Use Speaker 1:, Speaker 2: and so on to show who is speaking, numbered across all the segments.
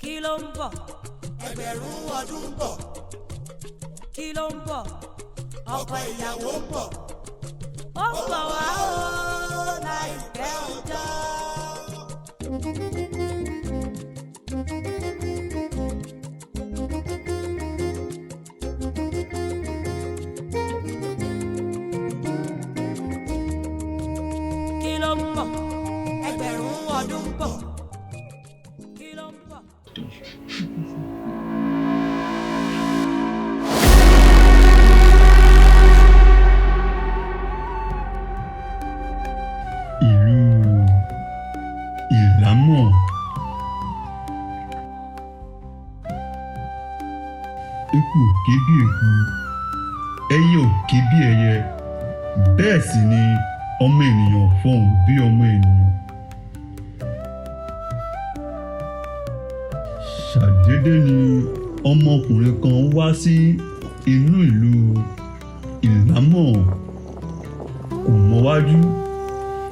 Speaker 1: Kí ló ń bọ̀?
Speaker 2: Ẹgbẹ̀rún ọdún ń bọ̀.
Speaker 1: Kí ló ń bọ̀?
Speaker 2: Ọkọ ìyàwó ń bọ̀.
Speaker 1: Ó ń bọ̀ wá o láìpẹ́ ọjọ́. Kí ló ń bọ̀?
Speaker 2: Ẹgbẹ̀rún ọdún ń bọ̀.
Speaker 1: Kí ló ń bọ̀?
Speaker 3: Ìlú Ìlámọ̀, eku ò ké bí eku, ẹyẹ ò ké bí ẹyẹ, bẹ́ẹ̀ sì ni ọmọ ènìyàn ò fọhùn bí ọmọ ènìyàn. Ṣàdédé ni ọmọkùnrin kan wá sí inú ìlú Ìlámọ̀. Kò mọ wájú,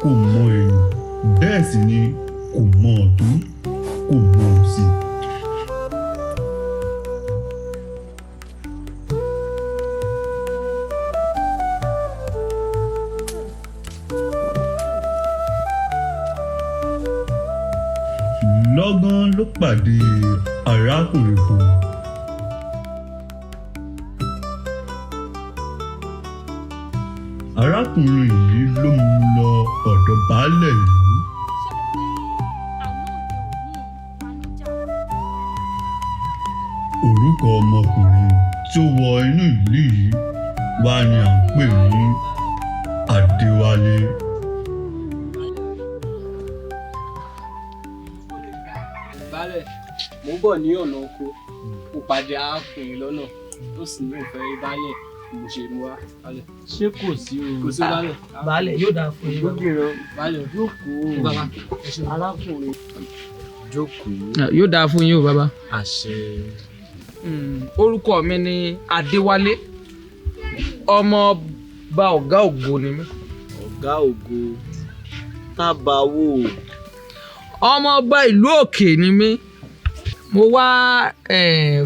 Speaker 3: kò mọ ẹ̀yìn, bẹ́ẹ̀ sì ni kò mọ ọ̀tún, kò mọ òsì. Lọ́gán ló pàdé arákùnrin kan. Arákùnrin yìí ló mú un lọ ọ̀dọ̀ baálẹ̀ ìlú. Orúkọ ọmọkùnrin tí ó wọ inú ìlú yìí wá ni à ń pè ní Adéwálé.
Speaker 4: Baálẹ̀, mò ń bọ̀ ní ọ̀nà oko, mo pàdé arákùnrin lọ́nà tó sì ní òun fẹ́ rí baálẹ̀, mo ṣe mú wá baálẹ̀.
Speaker 5: Ṣé kò sí o?
Speaker 4: Kò sí baálẹ̀.
Speaker 6: Baálẹ̀, yóò dáa fún yín bàbá.
Speaker 5: Ògúndìran.
Speaker 4: Baálẹ̀.
Speaker 5: Jókòó.
Speaker 4: Bàbá, ẹ ṣeun.
Speaker 5: Arákùnrin, jókòó.
Speaker 6: Yóò dáa fún yín o bàbá.
Speaker 5: Àṣẹ.
Speaker 6: Orúkọ mi ni Adéwálé, ọmọ ọba ọ̀gá ògo ni mí.
Speaker 5: Ọ̀gá ògo tábàwò.
Speaker 6: Ọmọ ọba ìlú òkè ni mí. Mo wá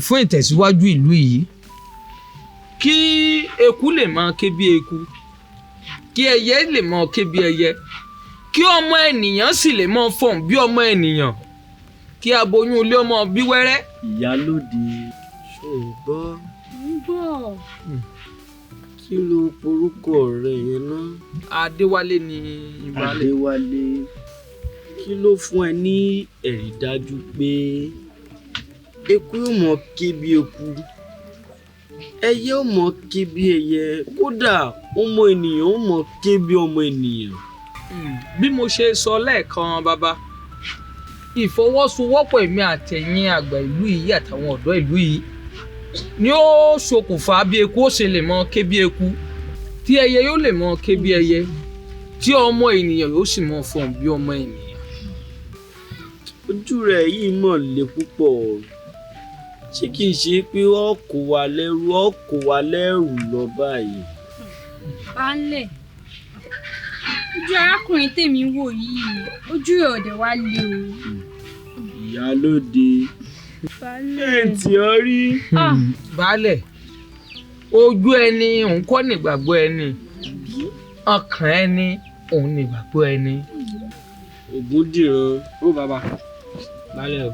Speaker 6: fún ìtẹ̀síwájú ìlú yìí, kí eku lè máa ké bí eku, kí ẹyẹ lè máa ké bí ẹyẹ, kí ọmọ ènìyàn sì lè máa fọhùn bí ọmọ ènìyàn, kí aboyún ilé ọmọ bí wẹ́rẹ́.
Speaker 5: Ìyálóde, ṣó o gbọ́?
Speaker 7: Ń gbọ́.
Speaker 5: Kí ló porúkọ rẹ yẹn ná?
Speaker 6: Adéwálé ni ìbálẹ̀.
Speaker 5: Adéwálé, kí ló fún ẹ ní ẹ̀rí dájú pé eku yóò mọ ké bí eku, ẹyẹ ó mọ ké bí ẹyẹ, kódà ọmọ ènìyàn ó mọ ké bí ọmọ ènìyàn?
Speaker 6: Bí mo ṣe sọ lẹ́ẹ̀kan bàbá, ìfọwọ́sowọ́pọ̀ èmi àtẹ̀yìn àgbà ìlú yìí àtàwọn ọ̀dọ́ ìlú yìí ni ó ṣokùnfà bí eku ó ṣe lè mọ ké bí eku, tí ẹyẹ yóò lè mọ ké bí ẹyẹ, tí ọmọ ènìyàn yóò sì mọ fọhùn bí ọmọ ènìyàn.
Speaker 5: Ojú rẹ̀ yìí mọ̀ le púpọ̀. Ṣé kìí ṣe pé ọ kó wa lẹ́rú, ọ kó wa lẹ́rù lọ báyìí?
Speaker 7: Baálẹ̀, ojú arákùnrin tèmi wò yìí, ojú rẹ̀ ọ̀dẹ̀ wá le o.
Speaker 5: Ìyálóde.
Speaker 7: Baálẹ̀.
Speaker 5: Ẹ̀ tí ọ rí.
Speaker 6: Baálẹ̀, ojú ẹni òun kọ́ nígbàgbọ́ ẹni, ọkàn ẹni òun nígbàgbọ́ ẹni.
Speaker 5: Ògúndìran.
Speaker 4: Ó bàbá, baálẹ̀ o.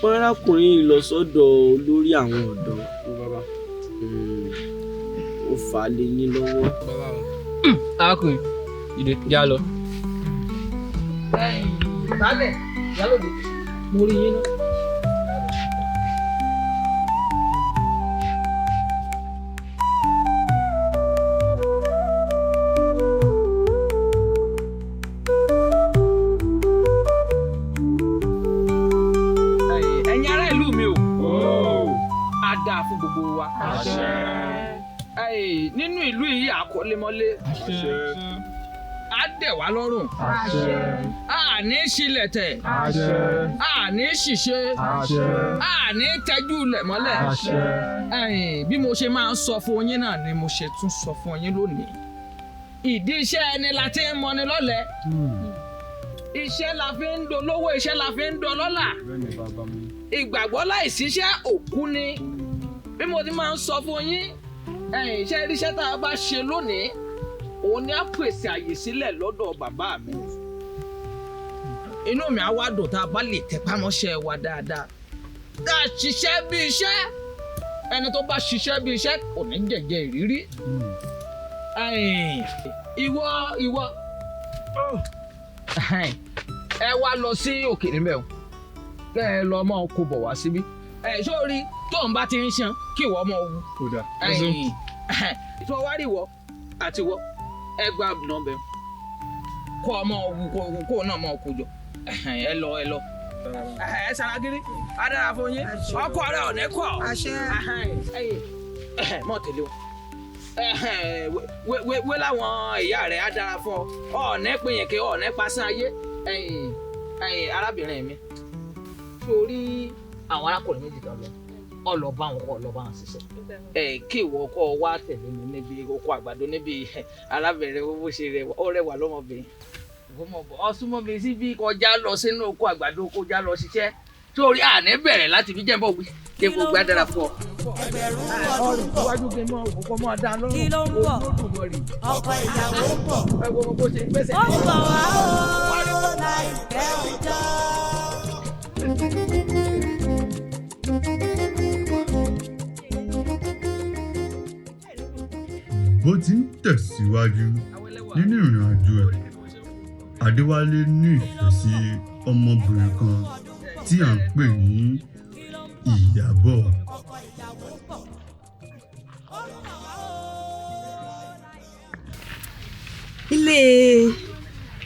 Speaker 5: Wọ́n arákùnrin yìí lọ sọ́dọ̀ olórí àwọn ọ̀dọ́.
Speaker 4: Ó bàbá.
Speaker 5: Ó fà á lé yín lọ́wọ́.
Speaker 4: Bàbá o. Arákùnrin, ìdè, já lọ.
Speaker 6: Baálẹ̀, ìyálóde, mo rí yín náà. Ẹ̀yin ará ìlú mi o, a dáa fún gbogbo wa. Nínú ìlú yìí àkọlémọlé, á dẹ̀ wá lọ́rùn, a ní sílẹ̀ tẹ̀, a ní ṣìṣe, a ní tẹ́jú lẹ̀ mọ́lẹ̀. Bí mo ṣe máa ń sọ fún yín náà ni mo ṣe tún sọ fún yín lónìí. Ìdí iṣẹ́ ẹni la ti ń mọni lọ́lẹ̀. Iṣẹ́ la fi ń dolówó, iṣẹ́ la fi ń dọlọ́lá. Ìgbàgbọ́ láìsíṣẹ́ òkú ni. Bí mo ti máa ń sọ fún yín, ẹ̀yin iṣẹ́ iríṣẹ́ tá a bá ṣe lónìí, òun ni á pèsè àyè sílẹ̀ lọ́dọ̀ bàbá mi. Inú mi á wá dùn tá a bá lè tẹpá mọ́ṣẹ́ wa dáadáa. Tá a ṣiṣẹ́ bí iṣẹ́, ẹni tó bá ṣiṣẹ́ bí iṣẹ́ kò ní jẹ̀jẹ̀ ìrírí. Ìwọ ìwọ ẹ wá lọ sí òkè níbẹ̀ o, kẹ́ ẹ lọ mọ́ kó bọ̀ wá síbí. Ẹ sórí tóun bá ti ń ṣan kí ìwọ mọ owó. Tó wá rí ìwọ àti ìwọ ẹ gba nọ́mbẹ̀ kó ọmọ owó kó náà mọ kó jọ ẹ lọ ẹ lọ. Ẹ saragiri adára fún yín, ọkọ rẹ ò ní kọ mọ tẹ̀lé wọn wé láwọn ìyá rẹ adára fún ọ ọ̀nẹ́ pinyìnkì ọ̀nẹ́ pasán ayé. Arábìnrin mi, torí àwọn arákùnrin méjì kan lọ ọlọ́ba àwọn kọ́ ọlọ́ba àwọn ṣiṣẹ́ kí ìwọ kọ́ wá tẹ̀lé mi níbi oko àgbàdo níbi arábìnrin bó ṣe rẹwà ó rẹwà lọ́mọbìnrin ọsùnmọ́ mi síbi kọjá lọ sínú oko àgbàdo kọjá lọ ṣiṣẹ́ torí àní bẹ̀rẹ̀ láti fi jẹ́ńbọ̀ wí kí gbogbo adára fún ọ.
Speaker 2: Ẹgbẹ̀rún ọdún bọ̀.
Speaker 6: Iwájú kí n mọ òkú mọ́ dá lọ́rùn.
Speaker 1: Kí ló ń bọ̀?
Speaker 2: Ọkọ ìyàwó ń bọ̀.
Speaker 6: Ẹ wo bó ṣe gbèsè.
Speaker 1: Ó ń bọ̀ wá o láìpẹ́ ọjọ́.
Speaker 3: Bó ti ń tẹ̀síwájú nínú ìrìn àjò ẹ̀, Adéwálé ní ìfẹ́ sí ọmọbìnrin kan tí à ń pè ní Ìyábọ̀.
Speaker 8: Ilé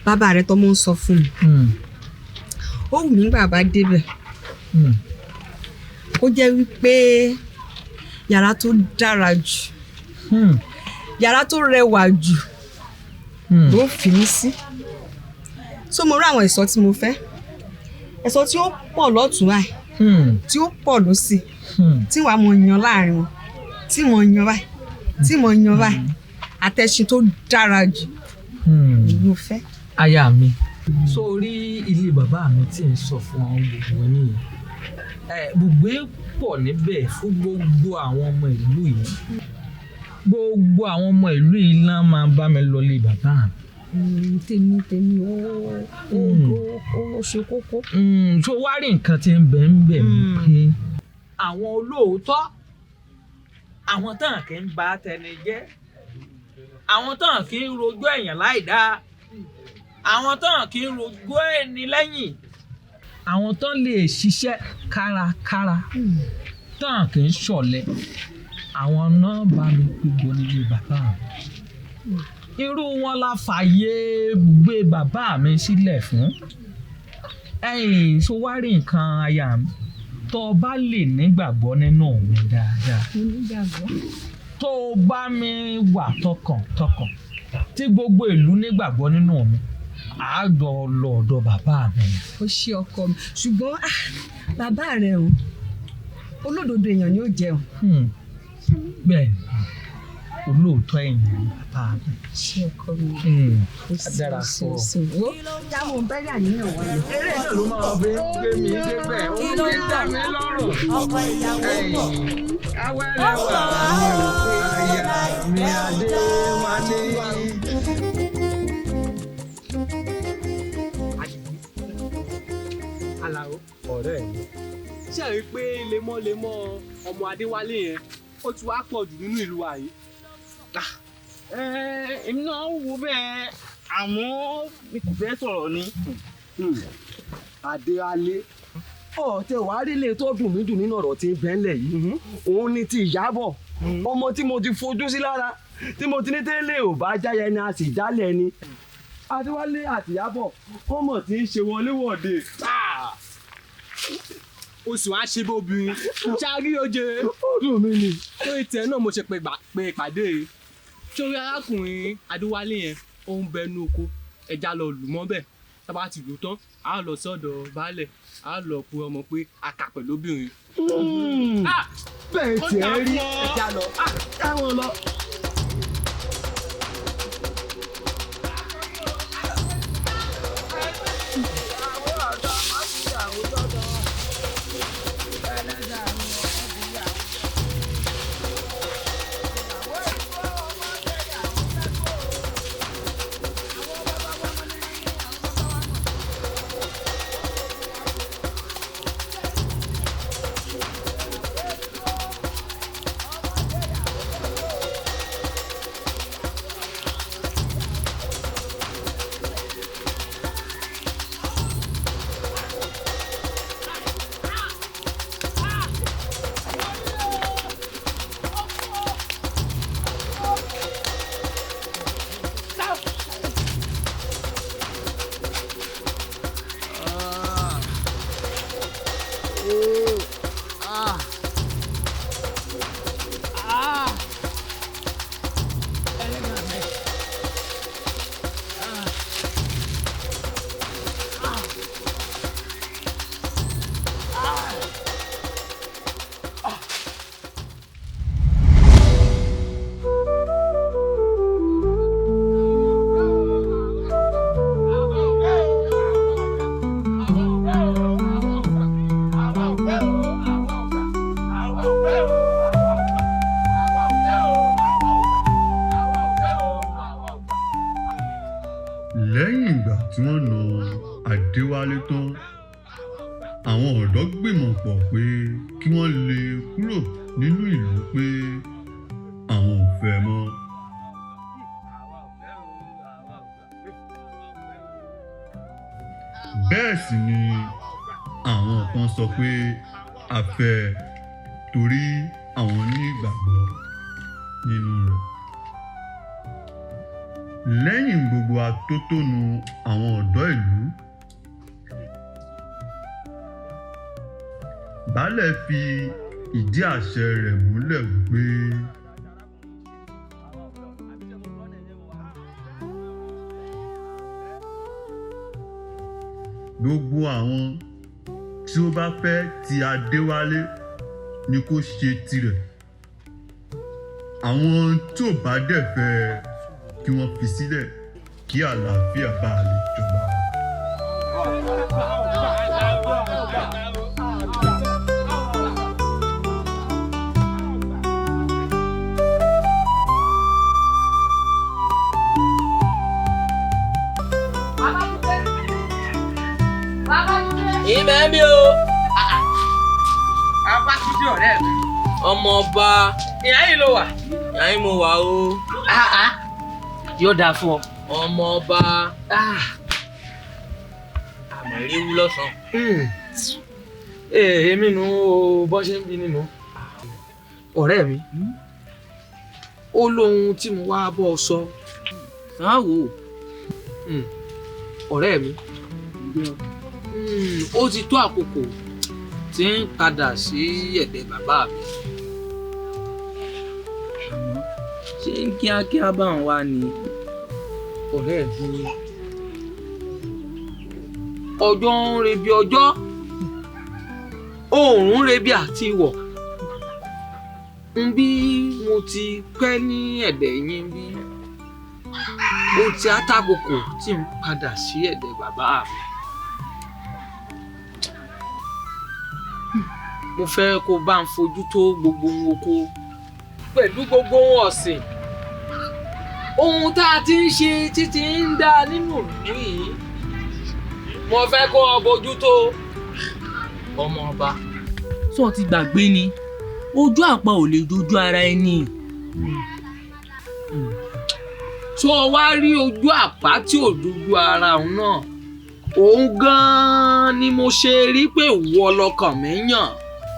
Speaker 8: bàbá rẹ tọmọ ń sọ fún mi, ó wù mí bàbá débẹ̀ kó jẹ́ wípé yàrá tó dára jù, yàrá tó rẹwà jù ló fi mí sí. So mo rí àwọn ẹ̀ṣọ́ tí mo fẹ́, ẹ̀ṣọ́ tí ó pọ̀ lọ́tún báyìí, tí ó pọ̀ lósì, tí wàá mọ yan láàrin wọn, tí mo yan báyìí, tí mo yan báyìí, àtẹ̀sìn tó dára jù mo fẹ́.
Speaker 6: Aya mi, sórí ilé bàbá mi tí ń sọ fún àwọn gbogbo nìyẹn, gbogbo pọ̀ níbẹ̀ fún gbogbo àwọn ọmọ ìlú yìí. Gbogbo àwọn ọmọ ìlú yìí náà máa bá mi lọ lé bàbá mi.
Speaker 8: Tèmi tèmi ó ṣe kókó.
Speaker 6: Tó wá rí nǹkan tí ń bẹ ń bẹ ni pé àwọn olóòótọ́, àwọn tán kì í bà tẹni jẹ́, àwọn tán kì í rojọ́ èèyàn láì dáa, àwọn tán kì í rojọ́ ẹni lẹ́yìn, àwọn tán lè ṣiṣẹ́ kárakára, tán kì í ṣọ̀lẹ, àwọn náà bá mi gbogbo nílé bàbá mi. Irú wọn la fàyè gbé bàbá mi sílẹ̀ fún. Ẹ̀yin ṣó wá rí nǹkan aya mi, tó o bá lè nígbàgbọ́ nínú mi dáadáa, tó o bá mi wà tọkàntọkàn, tí gbogbo ìlú nígbàgbọ́ nínú mi, àá jọ lọ ọ̀dọ̀ bàbá mi.
Speaker 8: Ó ṣe ọkọ mi, ṣùgbọ́n bàbá rẹ o, olódodo èèyàn ni ó jẹun.
Speaker 6: Bẹ́ẹ̀ ni, olóòótọ́ èèyàn ni bàbá mi.
Speaker 8: Ṣé ọkọ mi?
Speaker 6: Dára fún ọ.
Speaker 8: Wo jáwọ́ bẹ́rẹ̀ àníyàn wọn lọ.
Speaker 6: Eré náà ló máa fi gbé mi débẹ̀, ó ń gbé dà mí lọ́rùn.
Speaker 2: Ọkọ ìyàwó ń bọ̀.
Speaker 6: Awẹ́lẹ́wà mi ò pé aya mi Adéwálé.
Speaker 4: Àlàó ọ̀rẹ́ mi, ṣé ẹ rí i pé lemọ́lemọ́ ọmọ Adéwálé yẹn ó ti wá pọ̀ jù nínú ìlú wa yìí?
Speaker 5: Èmi náà wò bẹ́ẹ̀, àmọ́ mi kò fẹ́ sọ̀rọ̀ ni.
Speaker 9: Adéwálé ọ̀tẹ̀ wàá rí ilé tó dùn mí dùn nínú ọ̀rọ̀ tí ń bẹ ńlẹ̀ yìí, òun ni ti Ìyábọ̀, ọmọ tí mo ti fojú sí lára, tí mo ti ní tẹ́lẹ̀ ò bá jáyẹ ni a sì jálẹ̀ ni. Adéwálé àti Ìyábọ̀ wọ́n mọ̀ tí ń ṣe wọléwọ̀de.
Speaker 4: O sì wá ṣe bóbìnrin ṣáárí oje.
Speaker 9: Ó dùn mí ni.
Speaker 4: Lórí tiẹ̀ náà mo ṣe pé ìpàdé yìí, sórí arákùnrin Adéwálé yẹn ó ń bẹ inú oko, ẹja lọ lù mọ́ bẹ́ẹ̀. Tá bá ti lù tán, a lọ sọ́dọ̀ baálẹ̀, a lọ pe ọmọ pé a kà pẹ̀lú obìnrin.
Speaker 9: Bẹ́ẹ̀ tiẹ̀ rí ẹja lọ káwọn lọ.
Speaker 3: Àwọn ọ̀dọ́ gbìmọ̀ pọ̀ pé kí wọ́n lé e kúrò nínú ìlú pé àwọn ò fẹ́ ẹ mọ́. Bẹ́ẹ̀ sì ni àwọn kan sọ pé a fẹ́ ẹ torí àwọn ní ìgbàgbọ́ nínú rẹ̀. Lẹ́yìn gbogbo atótónu àwọn ọ̀dọ́ ìlú, Baálẹ̀ fi ìdí àṣẹ rẹ̀ múlẹ̀ wípé gbogbo àwọn tí ó bá fẹ́ ti Adéwálé ni kó ṣe tirẹ̀, àwọn tí ò bá dẹ̀ fẹ́ ẹ kí wọ́n fi sílẹ̀ kí àlàáfíà bá lè jọba.
Speaker 6: Ibẹ̀ ń bí o.
Speaker 4: Babátúndé ọ̀rẹ́ mi.
Speaker 6: Ọmọ ọba.
Speaker 4: Ìyá yìí ló wà.
Speaker 6: Ìyá yìí mo wà o.
Speaker 4: Yóò dáa fún ọ.
Speaker 6: Ọmọ ọba. Àmọ̀ eréwú lọ́sàn-án.
Speaker 4: Èmi nu o bọ́ ṣe ń bí nínú. Ọ̀rẹ́ mi, ó lóhun tí mo wá bọ́ ọ sọ.
Speaker 6: Sáwò.
Speaker 4: Ọ̀rẹ́ mi, ó ti tó àkókò tí ń padà sí ẹ̀dẹ̀ bàbá mi.
Speaker 6: Ṣé ń kíákíá bá ń wá ni?
Speaker 4: Ọ̀rẹ́ mi, ọjọ́ ń rebi ọjọ́, oòrùn ń rebi àti ìwọ̀. N bí mo ti pẹ́ ní ẹ̀dẹ̀ yín bí ó ti àtàkókò tí ń padà sí ẹ̀dẹ̀ bàbá mi. Mo fẹ́ kó bá ń fojú tó gbogbo ohun oko pẹ̀lú gbogbo ohun ọ̀sìn. Ohun tá a ti ń ṣe títí ń dá nínú ìlú yìí, mo fẹ́ kó o bójú tó.
Speaker 6: Ọmọ ọba, sọ ti gbàgbé ni, ojú àpá ò lè dojú ara ẹni.
Speaker 4: Tó o wá rí ojú àpá tí ò dojú ara òun náà, òun gan-an ni mo ṣe rí pé ìwọ lọkàn mi yàn.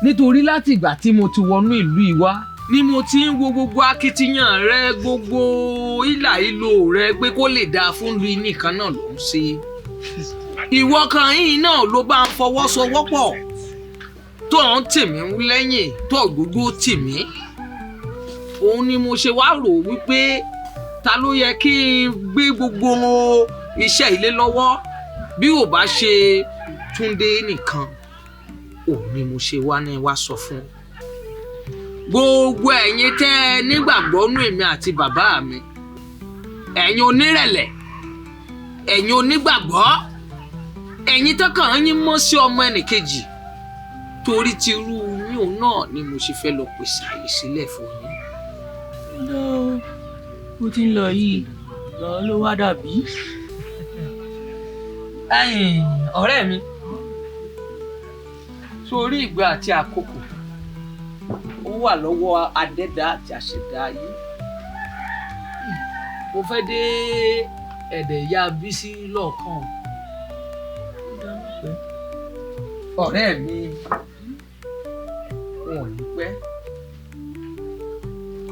Speaker 4: Nítorí láti ìgbà tí mo ti wọnú ìlú yìí wá ni mo ti ń wo gbogbo akitiyan rẹ, gbogbo ìlà ìlò rẹ pé kó lè dáa fún ìlú nìkan náà ló ń ṣe. Ìwọ kan yìí náà ló bá ń fọwọ́sowọ́pọ̀ tó ń tì mí lẹ́yìn tó gbogbo tì mí. Òun ni mo ṣe wá rò wípé ta ló yẹ kí n gbé gbogbo iṣẹ́ ilé lọ́wọ́ bí ò bá ṣe Túndé nìkan. Òun ni mo ṣe wá ní wá sọ fún gbogbo ẹ̀yin tẹ́ ẹ nígbàgbọ́ nú èmi àti bàbá mi, ẹ̀yin onírẹ̀lẹ̀, ẹ̀yin onígbàgbọ́, ẹ̀yin tọ́kàn yín mọ́ sí ọmọ ẹnìkejì, torí tirú yín òun náà ni mo ṣe fẹ́ lọ pèsè àyè sílẹ̀ fún yín.
Speaker 6: Lọ bó ti ń lọ yìí lọ ló wá dàbí.
Speaker 4: Ẹ̀yin ọ̀rẹ́ mi, sórí ìgbà àti àkókò ó wà lọ́wọ́ adẹ́dá àti àṣẹ̀dá ayé. Mo fẹ́ dé ẹ̀dẹ̀ ìyá Bísí lọ́ọ̀kan. Ọ̀rẹ́ mi, wọn ò ní pẹ́.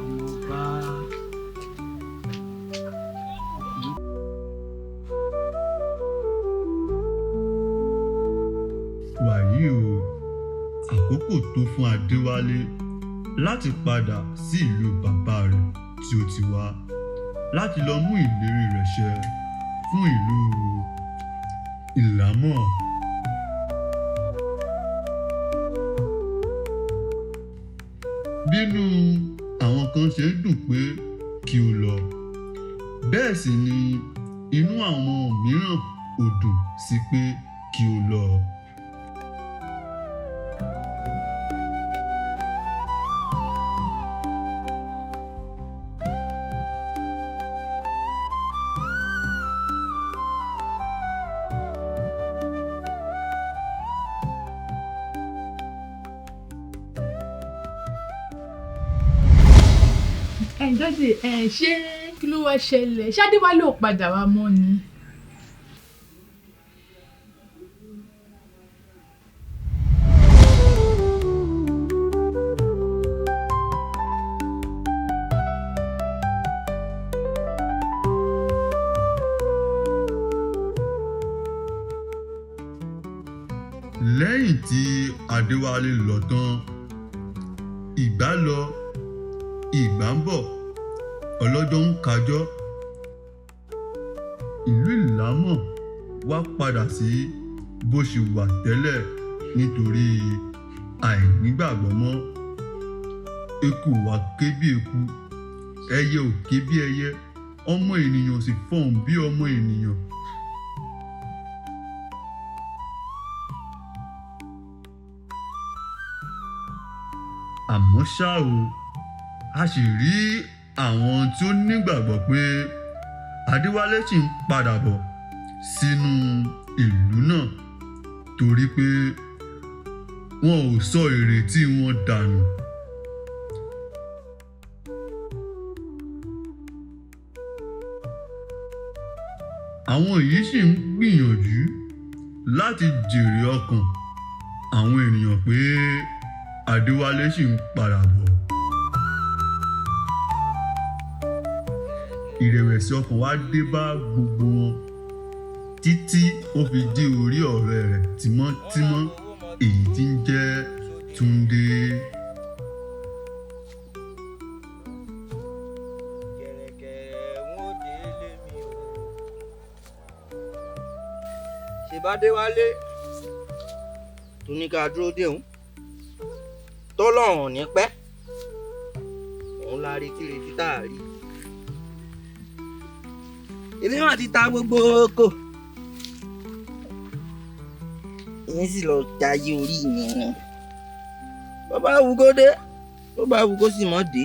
Speaker 4: Ọba.
Speaker 3: Wàyí o, àkókò tó fún Adéwálé láti padà sí ìlú bàbá rẹ̀ tí ó ti wá láti lọ mú ìlérí rẹ̀ ṣẹ fún ìlú Ìlámọ̀. Bínú àwọn kan ṣe ń dùn pé kí ó lọ, bẹ́ẹ̀ sì ni inú àwọn mìíràn ò dùn sí pé kí ó lọ.
Speaker 10: Daddy, ṣé kí ló wá ṣẹlẹ̀? Ṣé Adéwálé ò padà wá mọ́ ni?
Speaker 3: Lẹ́yìn tí Adéwálé lọ tán, ìgbà lọ, ìgbà ń bọ̀, ọlọ́jọ́ ń kájọ́. Ìlú Ìlámọ̀ wá padà sí bó ṣe wà tẹ́lẹ̀ nítorí àìnígbàgbọ́ mọ́. Eku ò wá ké bí eku, ẹyẹ ò ké bí ẹyẹ, ọmọ ènìyàn ò sì fọhùn bí ọmọ ènìyàn. Àmọ́ ṣá o, a sì rí àwọn tí ó nígbàgbọ́ pé Adéwálé ṣì ń padà bọ̀ sínú ìlú náà torí pé wọn ò sọ ìrètí wọn dànù. Àwọn yìí ṣì ń gbìyànjú láti jèrè ọkàn àwọn ènìyàn pé Adéwálé ṣì ń padà bọ̀. Ìrẹ̀wẹ̀sì ọkàn wá dé bá gbogbo wọn títí ó fi dé orí ọ̀rẹ́ rẹ̀ tímọ́tímọ́ èyí tí ń jẹ́ Túndé.
Speaker 5: Ṣèbádéwálé tó ní ká dúró dé òun tọ́lọ́run ní pẹ́ òun la retí retí tá a rí. Èmi wà ti ta gbogbo oko, èmi sì lọ jayé orí mi ni. Bó bá wù kó dé, bó bá wù kó sì mọ́ dé.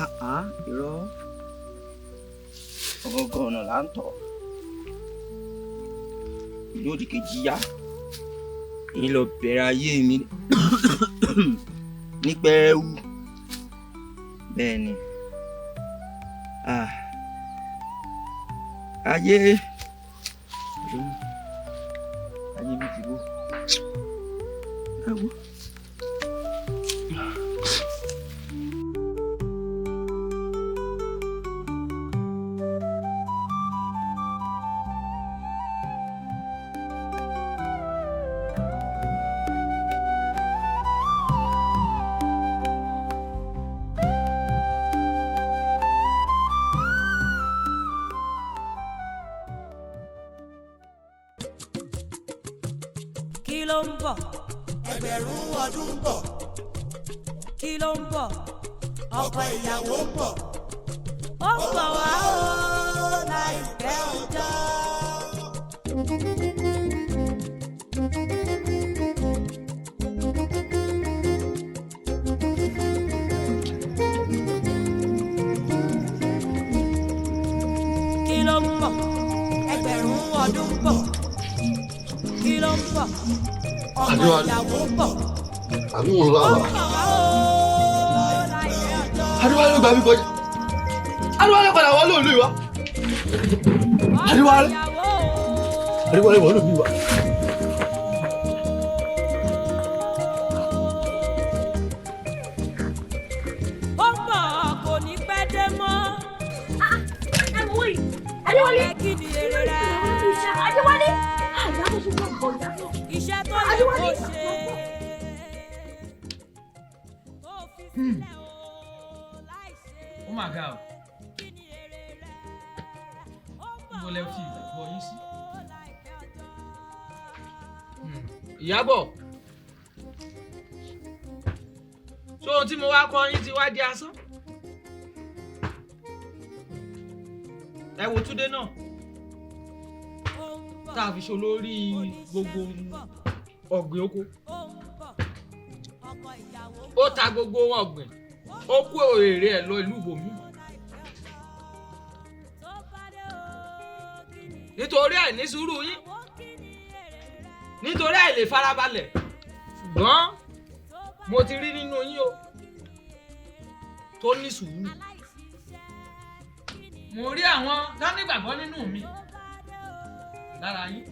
Speaker 5: Àá irọ́, ọgọ́gọ́ ọ̀nà là ń tọ̀. Ìlú òdì kejì yá, èyí lọ bẹ̀rẹ̀ ayé mi ní pẹ́ẹ́wú. Bẹ́ẹ̀ ni, ayé ayé mi ti bó. Ẹ wo.
Speaker 1: Kí ló ń bọ̀?
Speaker 2: Ẹgbẹ̀rún ọdún ń bọ̀.
Speaker 1: Kí ló ń bọ̀?
Speaker 2: Ọkọ ìyàwó ń bọ̀.
Speaker 1: Ó ń bọ̀ wá o láìpẹ́ ọjọ́. Kí ló ń bọ̀?
Speaker 2: Ẹgbẹ̀rún ọdún ń bọ̀.
Speaker 1: Kí ló ń bọ̀?
Speaker 2: Ọkọ ìyàwó ń bọ̀.
Speaker 11: Àbí wọn lọ wà. Adéwálé ló gbà mí kọjá. Adéwálé padà wọlé òlu ìwà. Adéwálé. Adéwálé wọlé òlu ìwà.
Speaker 1: Ó ń bọ̀, kò ní pẹ́ dé mọ́.
Speaker 7: Adéwálé.
Speaker 1: Kí ni èrè rẹ̀?
Speaker 7: Adéwálé.
Speaker 1: Iṣẹ́ tó yẹ kó ṣe.
Speaker 6: Ó mà ga o. Níbo lẹ fi ìgbàgbọ́ yín sí? Ìyábọ̀, ṣé ohun tí mo wá kọ́ yín ti wá di asán? Ẹ wo Túndé náà tá a fi ṣe olórí gbogbo ọ̀gbìn oko. Ó ta gbogbo ohun ọ̀gbìn, ó kó èrè ẹ̀ lọ ìlú ibòmíì. Nítorí àìní sùúrù yín, nítorí àìlè farabalẹ̀, ṣùgbọ́n mo ti rí nínú yín o. tó ní sùúrù. Mo rí àwọn tó nígbàgbọ́ nínú mi lára yín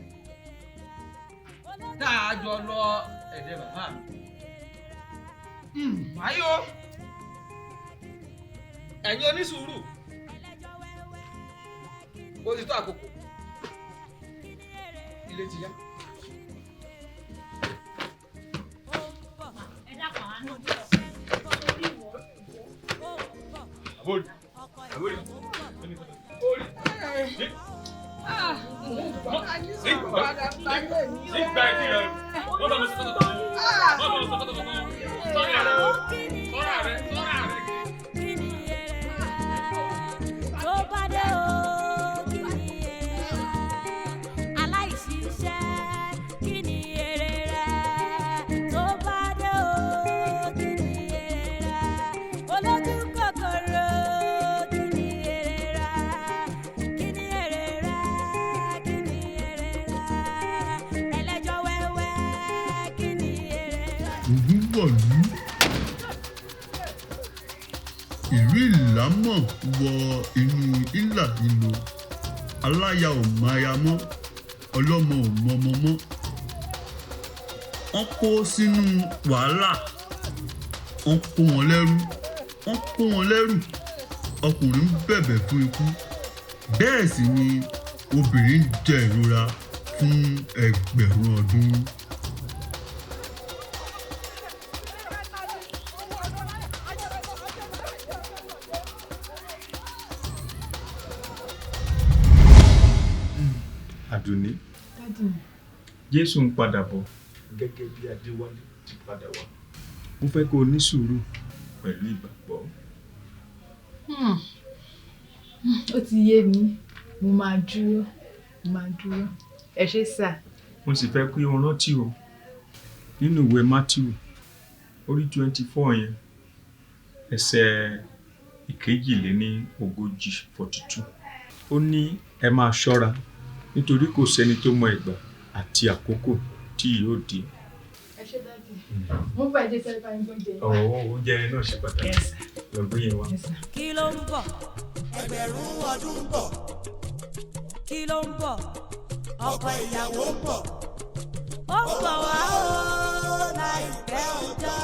Speaker 6: tá a jọ lọ ẹ̀dẹ̀ bàbá mi. Wáyé o, ẹ̀yin onísùúrù, ó ti tó àkókò, ilé ti yá.
Speaker 1: Tó bá dé o, kí ni èrè rẹ̀? Aláìṣiṣẹ́, kí ni èrè rẹ̀? Tó bá dé o, kí ni èrè rẹ̀? Olójú kòkòrò, kí ni èrè rẹ̀? Kí ni èrè rẹ̀? Kí ni èrè rẹ̀? Ẹlẹ́jọ́ wẹ́wẹ́, kí ni èrè rẹ̀?
Speaker 3: Ogun wọ̀lú. Ìlú Ìlámọ̀ wọ inú ìlà ìlò. Aláya ò máya mọ́, ọlọ́mọ ò mọmọ mọ́. Wọ́n kó sínú wàhálà, wọ́n kó wọn lẹ́rú, wọ́n kó wọn lẹ́rù. Ọkùnrin ń bẹ̀bẹ̀ fún ikú, bẹ́ẹ̀ sì ni obìnrin ń jẹ ìrora fún ẹgbẹ̀rún ọdún.
Speaker 12: Àdùnní,
Speaker 10: Daddy mi.
Speaker 12: Jésù ń padà bọ̀ gẹ́gẹ́ bí Adéwálé ti padà wá. Mo fẹ́ kó o ní sùúrù pẹ̀lú ìgbàgbọ́.
Speaker 10: Ó ti yé mi, mo máa dúró, mo máa dúró. Ẹ ṣé sà.
Speaker 12: Mo sì fẹ́ kí o rántí o, nínú ìwé Mátíù orí 24 yẹn, ẹsẹ̀ 42, 42. Ó ní ẹ máa ṣọ́ra nítorí kò sẹ́ni tó mọ ìgbà àti àkókò tí yóò dé.
Speaker 10: Ẹ ṣé daddy. Mo bá ẹjẹ sáré bá yín gbóúnjẹ yín wá.
Speaker 12: Ọ̀wọ́ oúnjẹ yẹn náà ṣe pàtàkì. Lọ gbé yẹn wá.
Speaker 1: Kí ló ń bọ̀?
Speaker 2: Ẹgbẹ̀rún ọdún ń bọ̀.
Speaker 1: Kí ló ń bọ̀?
Speaker 2: Ọkọ ìyàwó ń bọ̀.
Speaker 1: Ó ń bọ̀ wá o láìpẹ́ ọjọ́.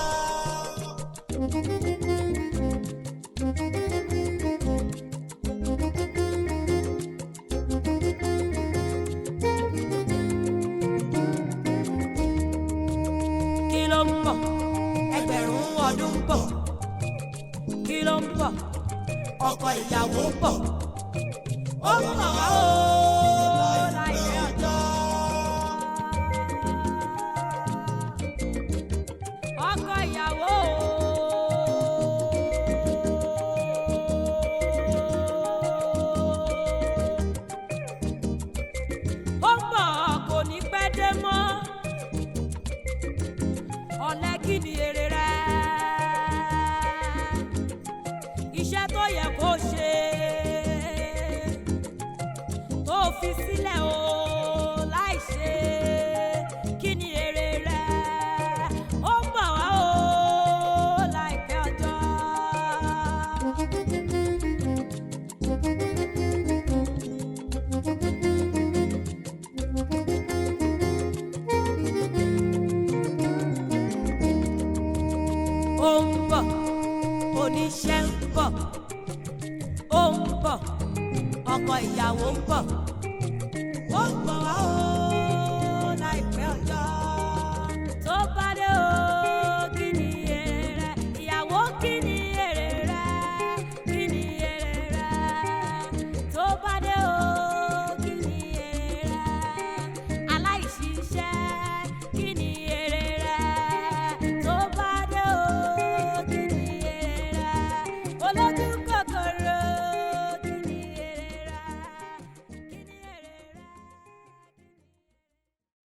Speaker 1: Kí ló ń bọ̀?
Speaker 2: Ẹgbẹ̀rún ọdún ń bọ̀.
Speaker 1: Kí ló ń bọ̀?
Speaker 2: Ọkọ ìyàwó ń bọ̀.
Speaker 1: Ó ń bọ̀ wá o láìpẹ́ ọjọ́. Ọkọ ìyàwó o. Ó ń bọ̀, kò ní pẹ́ dé mọ́. Ọ̀lẹ, kí ni èrè rẹ̀? Iṣẹ́ tó yẹ kó ṣe tó fi sílẹ̀ o láì ṣe, kí ni èrè rẹ̀? Ó ń bọ̀ wá o láìpẹ́ ọjọ́. Ó ń bọ̀, oníṣẹ́ ń bọ̀, ó ń bọ̀, ọkọ ìyàwó ń bọ̀, ó ń bọ̀.